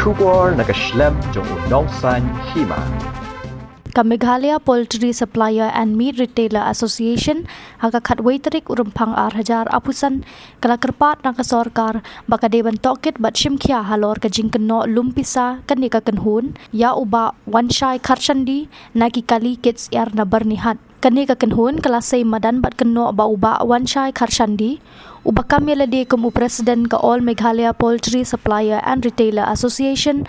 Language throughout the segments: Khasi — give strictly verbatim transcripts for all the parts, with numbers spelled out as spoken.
Khubor na ka shlem jong u nongsaiñ hima. Ka Meghalaya Poultry Supplier and Meat Retailer Association ha ka khatwei tarik u Rymphang ar hajar arphew san ka la kyrpad na ka sorkar ba ka dei ban tohkit bad shimkhia halor ka jingkynnoh lum pisa kane ka kynhun ïa u Bah Wanshai Kharshandi na ki kali kit syiar na Byrnihat. Kane ka kynhun ka la sei madan bad kynnoh ba u Bah Wanshai Kharshandi, uba kam ïalade kum u President ka All Meghalaya Poultry Supplier and Retailer Association,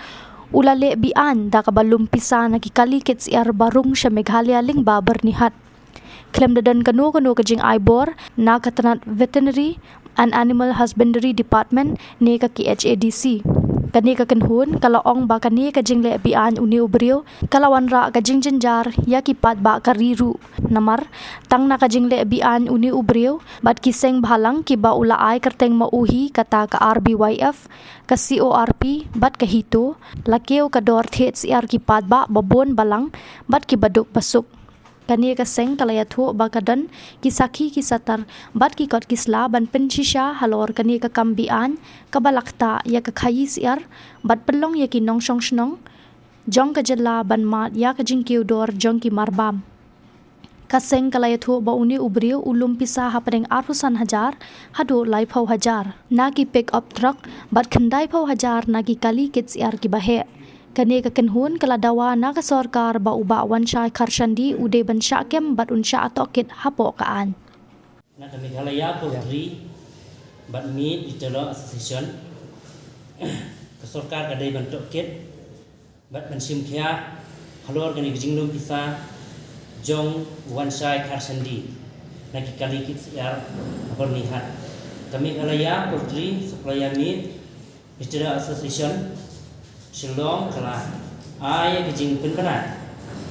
u la leh be-aiñ da kaba lum pisa na ki kali kit syiar ba rung sha Meghalaya lyngba Byrnihat. Khlem da don kano kano ka jingai bor na ka tnat Veterinary and Animal Husbandry Department ne ka K H A D C. Kane ka kynhun ka la ong ba kane ka jingleh be-aiñ une u briew ka la wanrah ka jingjynjar ïa ki paidbah ka ri ruh. Namar tang na ka jingleh be-aiñ une u briew bad ki seng bhalang kiba u la ai kyrteng ma u hi, kata ka R B Y F, ka C O R P bad ka HITO, la kiew ka dor thied syiar ki paidbah ba bun balang bad kiba duk ba suk. Kane ka seng ka la ïathuh ba ka don ki sakhi ki satar bad ki kot ki sla ban pynshisha halor kane ka kam be-aiñ kaba la ktah ïa ka khaïi syiar bad pynlong ïa ki nongshong shnong jong ka jylla ban mad ïa ka jingkiew dor jong ki marbam. Ka seng ka la ïathuh ba une u briew u lum pisa hapdeng arphew san hajar haduh laiphew hajar na ki pick up truck bad khyndaiphew hajar na ki kali kit syiar kiba heh. Kane ka kynhun ka la dawa na ka sorkar ba u Bah Wanshai Kharshandi u dei ban shah kem bad un shah tohkit hapoh ka aiñ. Na ka Meghalaya Poultry bad Meat Retailer Association, ka sorkar ka dei ban tohkit bad ban shimkhia halor kane ka jinglum pisa jong u Wanshai Kharshandi na ki kali kit syiar ha Byrnihat. Ka Meghalaya Poultry Supplier Meat Retailer Association Shillong ka la ai ïa ka jingpynbna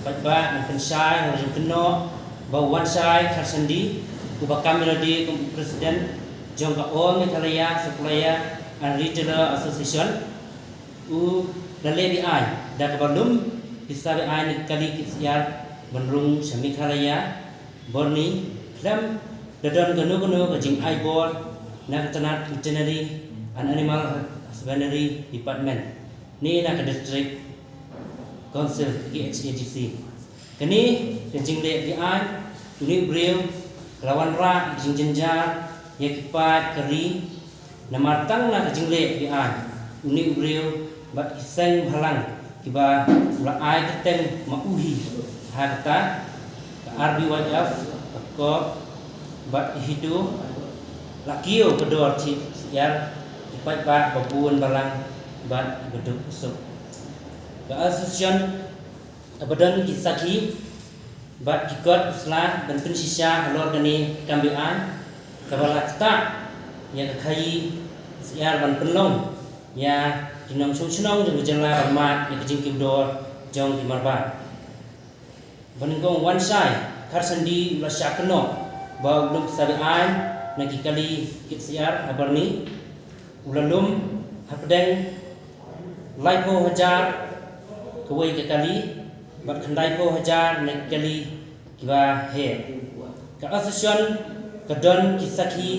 paidbah ban pynshai ha ka jingkynnoh ba u Wanshai Kharshandi, uba kam ïalade kum u President jong ka All Meghalaya Supplier and Retailer Association, u la leh be-aiñ da kaba lum pisa be-aiñ na ki kali kit syiar ban rung sha Meghalaya, Byrni, khlem da don kano kano ka jingai bor na ka tnat Veterinary and Animal Husbandry Department ne na ka District Council, K H A D C. Kane ka jingleh be-aiñ une u briew ka la wanrah ka jingjynjar ïa ki paid ka ri. Namar tang na ka jingleh be-aiñ une u briew bad ki seng bhalang kiba u la ai kyrteng ma u hi, ha kata ka R B Y F, ka CORP bad ka HITO, la kiew ka dor thied syiar ki paidbah ba bun balang bad ba duk ba suk. Ka association kaba don ki sakhi bad ki kot ki sla ban pynshisha halor kane ka kam be-aiñ kaba la ktah ïa ka khaïi syiar ban pynlong ïa ki nongshong shnong jong ka jylla ban mad ïa ka jingkiew dor jong ki marbam. Ba nyngkong u Wanshai Kharshandi u la shah kynnoh ba u lum pisa be-aiñ na ki kali kit syiar ha Byrni. U la lum hapdeng laiphew hajar kawei ka kali bad khyndaiphew hajar na ki kali kiba heh. Ka association ka don ki sakhi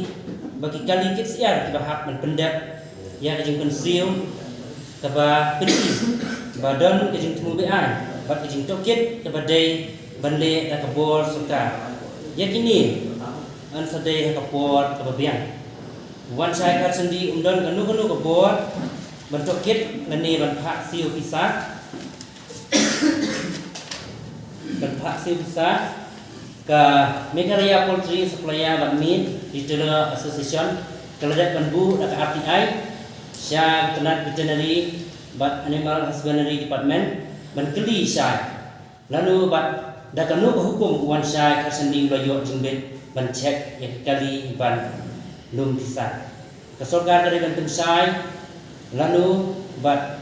ba ki kali kit syiar kiba hap ban pyndep ïa ka jingpynsiew kaba pyni ba don ka jingthmu be-aiñ bad ka jingtohkit kaba dei ban leh da ka bor sorkar. Ïa kine yn sa dei ha ka por kaba biang. U Wanshai Kharshandi um don kano kano ka bor ban tohkit lane ban phah siew pisa. Ban phah siew pisa, ka Meghalaya Poultry Supplier bad Meat Retailer Association ka la dep ban buh da ka R T I sha ka tnat Veterinary bad Animal Husbandry Department ban kylli shai lano bad da kano ka hukum u Wanshai Kharshandi u la ïoh jingbit ban check ïa ki kali ban lum pisa. Ka sorkar ka dei ban pynshai lano bad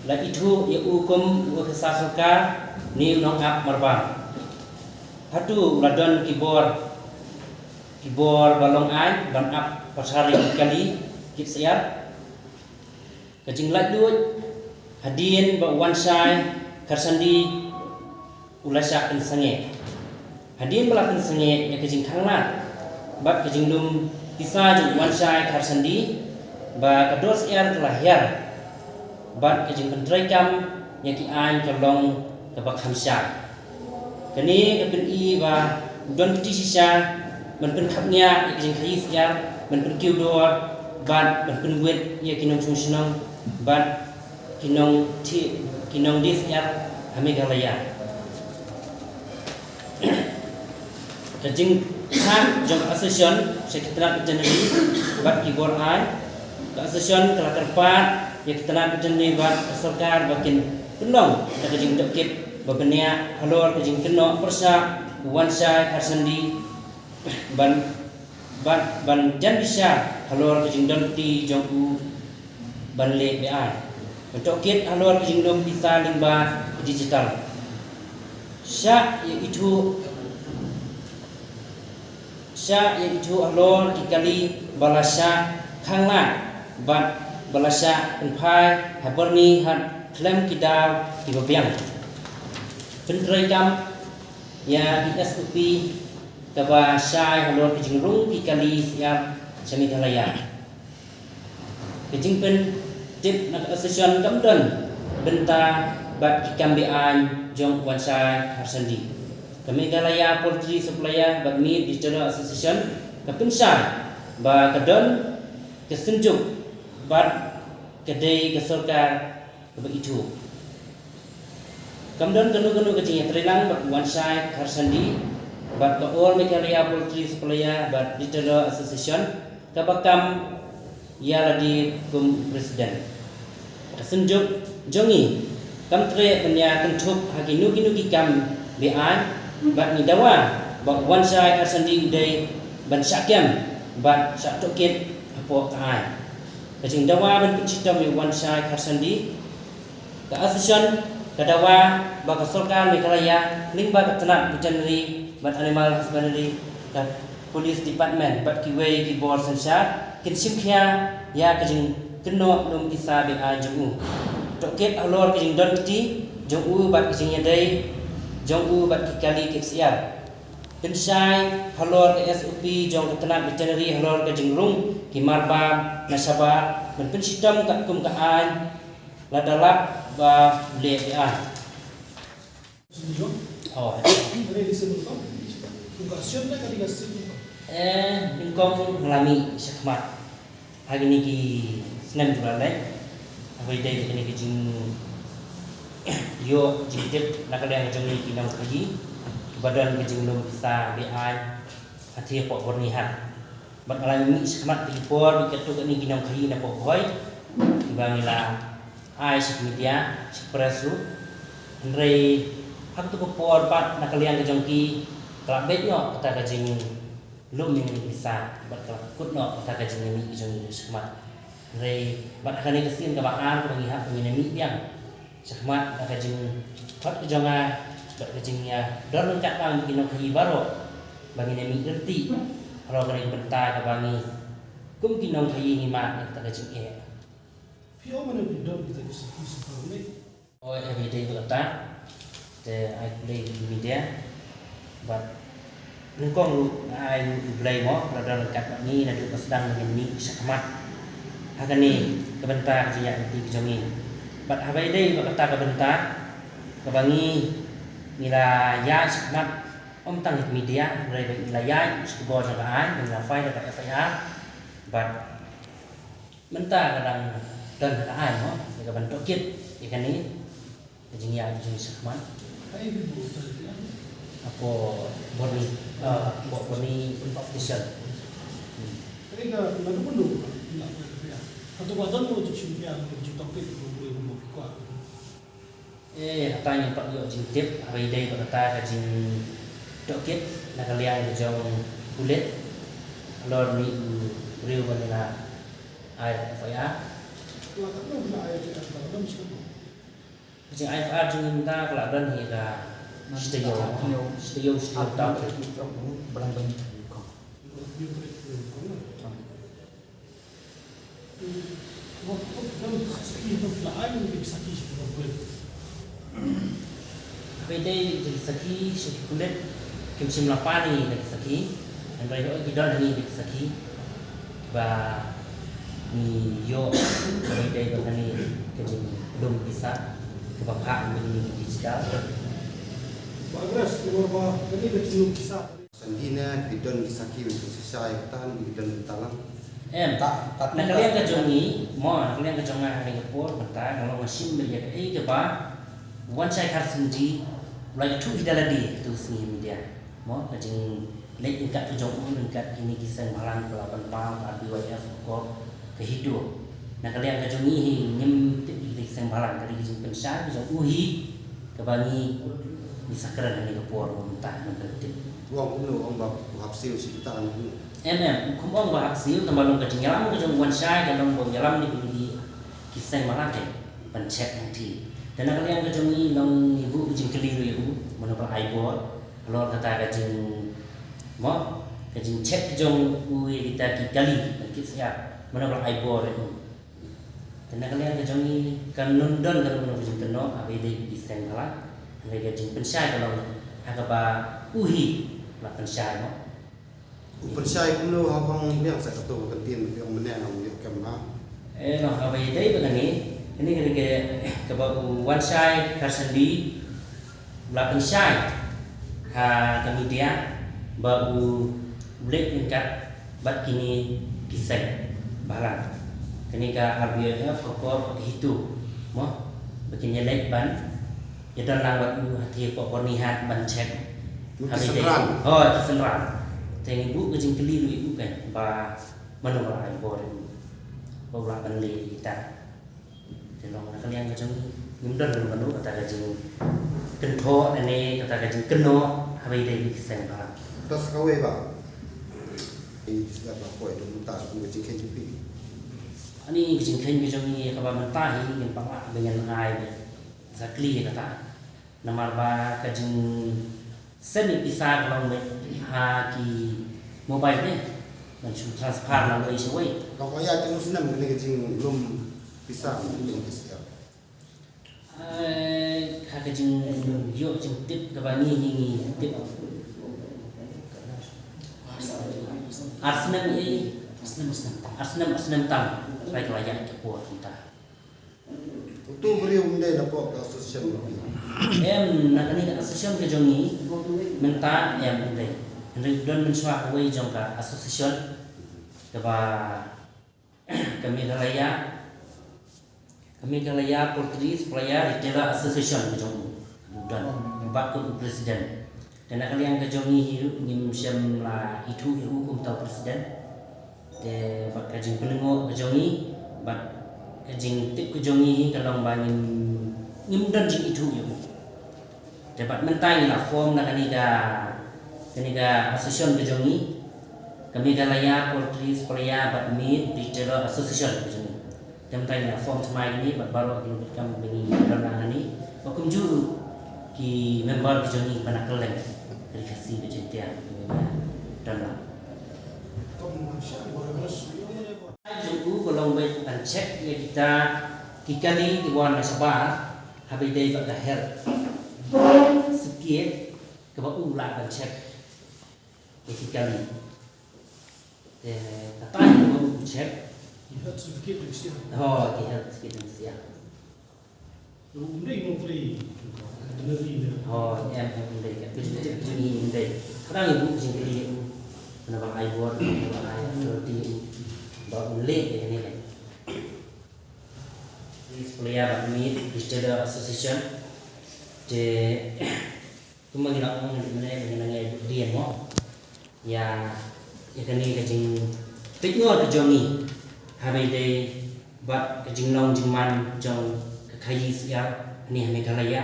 la ithuh ïa u kum u officer sorkar ne u nongap marbam. Hato u la don ki bor, ki bor ba long aiñ ban ap pathar ïa ki kali kit syiar? Ka jinglaitluid, hadien ba u Wanshai Kharshandi u la shah pynsangeh. Hadien ba la pynsangeh ïa ka jingkhanglad bad ka jinglum pisa jong u Wanshai Kharshandi, ba ka dor syiar ka la hiar Bad ka jingpyntreikam ïa ki aiñ ka long kaba kham shai. Kane ka pyni ba u don kti shisha ban pynkhapngiah ïa ka jingkhaïi syiar, ban pynkiew dor bad ban pynwit ïa ki nongshong shnong bad ki nongdie syiar ha Meghalaya. Ka jingthah jong ka association sha ki tnat veterinary bad ki bor aiñ. Ka association ka la kyrpad ïa ki tnat veterinary bad ka sorkar ba kin pynlong da ka jingtohkit ba bniah halor ka jingkynnoh pyrshah u Wanshai Kharsandi ban, ban, ban jan bishar halor ka jingdon kti jong u ban leh be-aiñ, ban tohkit halor ka jinglum pisa lyngba digital. Shah ïa ithuh, shah ïa ithuh halor ki kali ba la shah khanglad bad ba la shah pynphai ha byrni ha khlem ki daw kiba biang. Pyntreikam ïa ki S O P kaba shai halor ka jingrung ki kali syiar sha Meghalaya. Ka jingpyntip na ka association kam don bynta bad ki kam be-aiñ jong u Wanshai Kharsandi. Ka Meghalaya Poultry Supplier bad Meat Retailer Association ka pynshai ba ka don ka synjuk bad ka dei ka sorkar kaba ithuh. Kam don kano kano ka jingïatreilang bad u Wanshai Kharsandi bad ka All Meghalaya Poultry Supplier bad Retailer Association kaba kam ïa lade kum president. Ka synjuk jong ngi kam treh ban ïa kynthup ha kino kino ki kam be-aiñ bad ngi dawa ba u Wanshai Kharsandi u dei ban shah kem bad shah tohkit hapoh ka aiñ. Ka jingdawa ban pynshitom ïa u Wanshai Kharsandi, ka association ka dawa ba ka sorkar Meghalaya lyngba ka tnat veterinary bad animal husbandry, ka police department bad kiwei ki bor synshar kin shim khia ïa ka jingkynnoh lum pisa be-aiñ jong u, tohkit halor ka jingdon kti jong u bad ka jingïadei jong u bad ki kali ki syiar. Pynshai halor ka S O P jong ka tnat veterinary halor ka jingrung ki marbam na shabar ban pynshitom katkum ka aiñ lada lap ba leh be-aiñ. Oh, eh, nyngkong nga la mih shakhmat ha kine ki snem kiba la leit. Haba ïadei bad kine ki jingïoh jingtip na ka liang jong ngi ki nongkhaïi kiba don ka jinglum pisa be-aiñ ha thie poh Byrnihat. Bad nga la mih shakhmat ki por ki katto katne ki nongkhaïi na poh Bhoi kiba ngi la ai sha ki media, sha ki press ruh. Hynrei ha kato ka por pat na ka liang ka jong ki ka la beit noh kata ka jinglum ïa ngi pisa bad ka la kut noh kata ka jingïamih ka jong ngi shakhmat. Hynrei bad ha kane ka sien kaba ar kaba ngi hap ban ïamih biang shakhmat, na ka jingthot ka jong nga bad ka jingïadon ryngkat lang bad ki nongkhaïi baroh ba ngin ïamih lynti halor kane ka bynta kaba ngi kum ki nongkhaïi ngi mad ïa kata ka jingeh. Phi ong mano phi don kita ki saki saka ne? Oi, haba ïadei bad kata te ai khublei ïa ki media bad nyngkong ruh nga ai ruh ïa U Blei mo, la don ryngkat bad ngi naduh ba sdang ngin mih shakhmat ha kane ka bynta ka jingïaid lynti ka jong ngi. Bad haba ïadei bad kata ka bynta kaba ngi, ngi la ïaid shakhmat, ym tang ïa ki media hynrei ba ngi la ïaid sha ki bor jong ka aiñ, ngi la file da ka F I R bad mynta ka dang don ha ka aiñ mo, ïa ka ban tohkit ïa kane ka jingïaid jong ngi shakhmat. Hapoh Byrni, ah, hapoh Byrni Station. Hmm. Eh, kata ngin pat ïoh jingtip haba ïadei bad kata ka jingtohkit na ka liang ka jong pulit halor une u briew ba ngi la ai F I R. Ka jingai F I R jong ngi mynta ka la don hi ka shitaïew, shitaïew, shitaïew taïew. Haba ïadei bad ki sakhi sha ki pulit, kim shym la pan ïa ngi da ki sakhi. Hynrei hooid ki don hangne da ki sakhi ba ngi ïoh haba ïadei bad kane ka jing Pisa kaba phah mynta digital. Ba agres, namar ba kane ka jinglong pisa. Sandine, ki don ki sakhi, ki shisha, ki tan, ki don talang. Em, ta, ta, na ka liang ka jong ngi, mo, na ka liang ka jong nga ha kane ka por mynta, nga long nga shim beit ïa kaei kaba u Wanshai Kharsyndi u la ïathuh hi da lade ha tu sngi media. Mo, ka jingleit ryngkat ka jong u ryngkat kine ki seng bhalang ba la pynpaw ka R B Y F ko ka HITO. Na ka liang ka jong ngi hi ngim tip ïa ki seng bhalang, ka dei ka jingpynshai ka jong u hi kaba ngi, ngi sa kren ha kane ka por mynta, ngam tip. U ong kumno, u ong ba u hap siew shi kata kumno? Em, em, u kum ong ba hap siew, tangba long ka jingïalam ka jong u Wanshai ka long ba u ïalam ïa ki, ki seng bhalang ban check hangtei. Te na ka liang ka jong ngi long ngi buh ka jingkylli ruh ïa u, mano ba la ai bor, halor kata ka jing, mo, ka jingcheck ka jong u ïa kita ki kali ban kit syiar, mano ba la ai bor ïa u. Te na ka liang ka jong ngi kan ym don kano kano ka jingkynnoh haba ïadei bad ki seng bhalang. Hynrei ka jingpynshai ka long ha kaba u hi la pynshai, mo. U pynshai kumno, ha kong liang sa kato ka ktien phi ong mynne ngam ïoh kem ha. Eh, no, haba ïadei bad kane, kane ka dei ka, kaba u Wanshai Kharsyndi u la pynshai ha ka media ba u leit ryngkat bad kine ki seng bhalang. Kane ka R B Y F ka kor ka HITO, mo, ba kin ïaleit ban ïadon lang bad u ha ki por bor ni hat ban check. Ki synran. Oh, ki synran. Te ngi buh ka jingkylli ruh ïa u kan ba mano ba la ai bor ïa u ba u lah ban leh ïa kita. Te long na ka liang ka jong ngi ngim don kano kano kata ka jingkynthoh ne kata ka jingkynnoh haba ïadei bad ki seng bhalang. Te sa kawei ba, i, sa ba poi to mynta ka jingkheiñ jong phi. Ani ka jingkheiñ ka jong ngi kaba mynta hi ngim pat lah ban ai beit. Sa kli ïa kata. Namar ba ka jingsend ïa pisa ka long beit ha ki mobile ne. Ban shu transfer na loi shawei. Ba ko ïa ki snem kane ka jinglum pisa, ka jingpisa. Ai, ha ka jingïoh jingtip kaba ngi ngi ngi tip. Ar snem, eh, ar snem, ar snem tam. Ar snem, ar snem tam. Bai ka la ïaid ka por kumta. Uto u briew um dei na poh ka association. Em, na kane ka association ka jong ngi mynta em um dei. Hynrei don mynshuwa kawei jong ka association kaba, ka Meghalaya, ka Meghalaya Poultry Supplier Retailer Association ka jong u. Don bad kum u president. Te na ka liang ka jong ngi hi ruh ngim shym la ithuh ïa u kum uta u president. Te bad ka jingpyllungoh ka jong ngi bad ka jingtip ka jong ngi hi ka long ba ngim, ngim don jingithuh ïa u. Te bad mynta ngi la form na kane ka, kane ka association ka jong ngi, ka Meghalaya Poultry Supplier bad Meat Retailer Association ka jong ngi. Te mynta ngi la form thymmai kane bad baroh ki nongkitkam ba ngi don lang hangne. Bad kumjuh ruh ki member ki jong ngi kiba na kylleng ka ri Khasi bad Jaiñtia kiba don lang. Ka jong u ka long beit ban check ïa kita ki kali kiba wan na shabar haba ïadei bad ka health certificate kaba u lah ban check ïa ki kali. Te kata hi ba u check. Ki health certificate dang shisha. Ho, ki health certificate dang shisha. Ym dei nongtrei. Ym dei. Ho, em, em, ym dei. Ka jingtip ka jong ngi ym dei. Kata ngi buh jingkylli ïa u. Kane ba ai bor, kane ba ai authority ïa u ba un leh ïa kane leh. Supplier bad Meat Retailer Association. Te kumba ngi la ong mynne, ngi la ngi buh dien mo. Ïa, ïa kane ka jingpeit ngor ka jong ngi haba ïadei bad ka jinglong jingman jong ka khaii syiar hangne ha Meghalaya.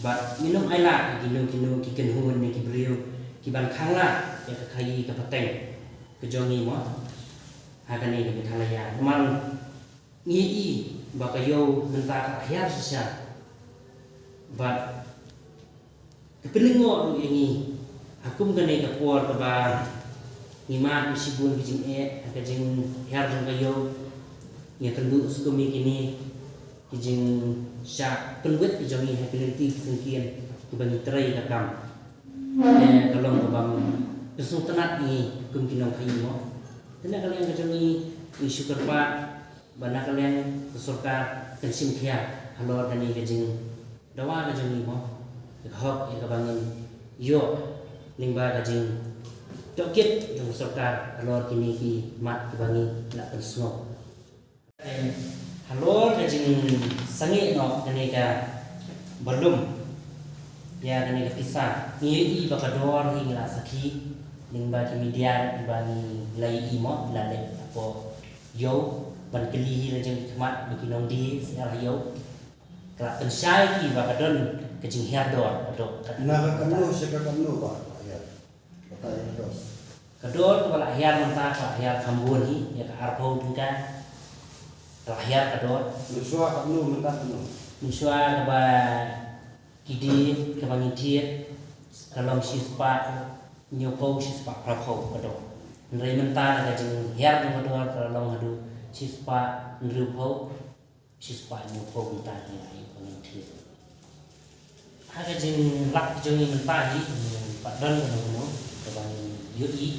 Bad ngin ym ailad ïa kino kino ki kynhun ne ki briew kiban khanglad ïa ka khaii ka pateng ka jong ngi mo ha kane ka Meghalaya. Namar ngi i ba ka ïew mynta ka hiar shisha. Bad ka pynlyngngoh ruh ïa ngi ha kum kane ka por kaba ngi mad shibun ki jingeh ha ka jinghiar jong ka ïew. Ngi kynduh skum ïa kine ki jingshah pynwit ki jong ngi ha ki lynti ki syngkien kiba ngi trei ka kam. Te ka long kaba pynsngewtynnat ïa ngi kum ki nongkhaii mo. Te na ka liang ka jong ngi ngi shu kyrpad ba na ka liang ka sorkar Kan shim khia halor kane ka jingdawa ka jong ngi mo, ka hok ïa kaba ngin ïoh lyngba ka jingtohkit jong ka sorkar halor kine ki mat kiba ngi la pynsngew. Halor ka jingsangeh noh kane kaba lum ïa kane ka pisa, ngi ïohi ba ka dor hi, ngi la sakhi lyngba ki media kiba ngi la ïohi mo, la leh hapoh ïew ban kylli hi la jong ki khmat ba ki nongdie sha ïew. Ka la pynshai ki ba ka don ka jinghiar dor, ka dor ka Na ka katno sha ka katno ba ka hiar? Batai ka dor. Ka dor kaba la hiar mynta ka la hiar kham bun hi, ïa ka arphew tyngka. Ka la hiar ka dor. Mynshuwa katno, mynta katno? Mynshuwa kaba ki die kaba ngi thied ka long shispah hynñiewphew, shispah phraphew ka dor. Hynrei mynta na ka jinghiar jong ka dor ka la long haduh shispah hynriewphew, shispah hynñiewphew mynta ngi la ïoh ba ngin thied. Ha ka jinglap jong ngi mynta hi, ngim pat don kano kano kaba ngin ïohi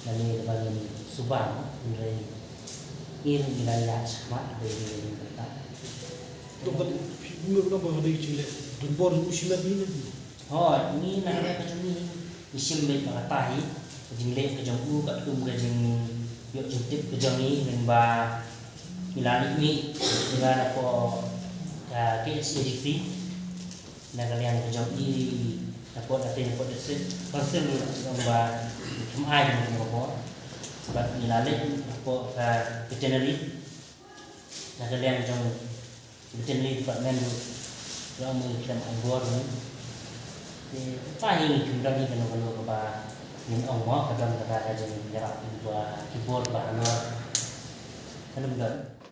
lane kaba ngin suba mo, hynrei ngi ruh ngi la ïaid shakhmat ha ka jingim mynta. To ka phi mut ka ba ka dei jingleh donbor u shimet ni ne? Hooid, ngi na ka liang ka jong ngi ngi shim beit ba kata hi ka jingleh ka jong u, katkum ka jingïoh jingtip ka jong ngi, lyngba ngi la leit mih lyngba napoh ka K H A D C. Na ka liang ka jong i, napoh, na ka liang napoh District Council ruh la ong ba kim ai ka bor. Bad ngi la leit napoh ka veterinary. Na ka liang jong veterinary department ruh la ong ba kim ai bor ruh. Te kata hi ngim don hi kano kano kaba ngin ong mo, ka don kata ka jingïarap ba ki bor ba halor. Kano don.